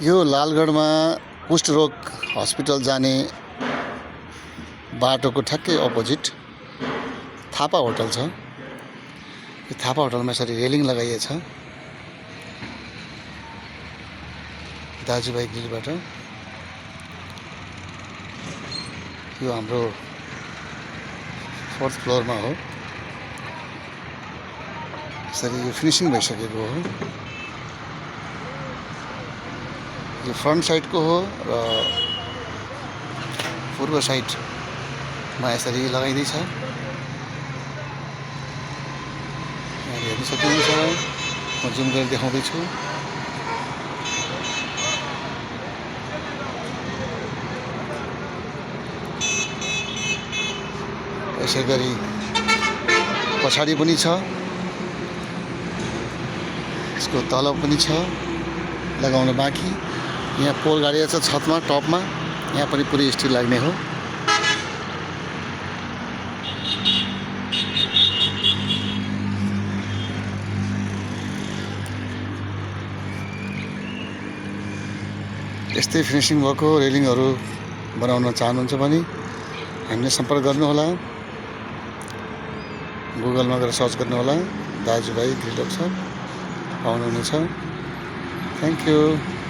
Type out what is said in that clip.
यो लालगढमा कुष्ठरोग हस्पिटल जाने बाटोको ठ्याक्कै अपोजिट थापा होटल छ। यो थापा होटलमा यसरी रेलिङ लगाइएको छ दाजुभाइ ग्रिलबाट। यो हाम्रो 4th फ्लोरमा हो। यसरी यो फिनिसिङ भइसकेको हो। यो फ्रन्ट साइडको हो र पूर्व साइडमा यसरी लगाइँदैछ। यहाँ हेर्न सक्नुहुन्छ, म जुम गरेर देखाउँदैछु। यसै गरी पछाडि पनि छ, यसको तल पनि छ लगाउन बाँकी। यहाँ पोल गाडिएको छ छतमा, टपमा। यहाँ पनि पुरै स्टिल लाग्ने हो। यस्तै फिनिसिङ भएको रेलिङहरू बनाउन चाहनुहुन्छ भने हामीलाई सम्पर्क गर्नुहोला। गुगलमा गएर सर्च गर्नुहोला, दाजुभाइ ग्रिल वर्कसप पाउनुहुनेछ। Thank you.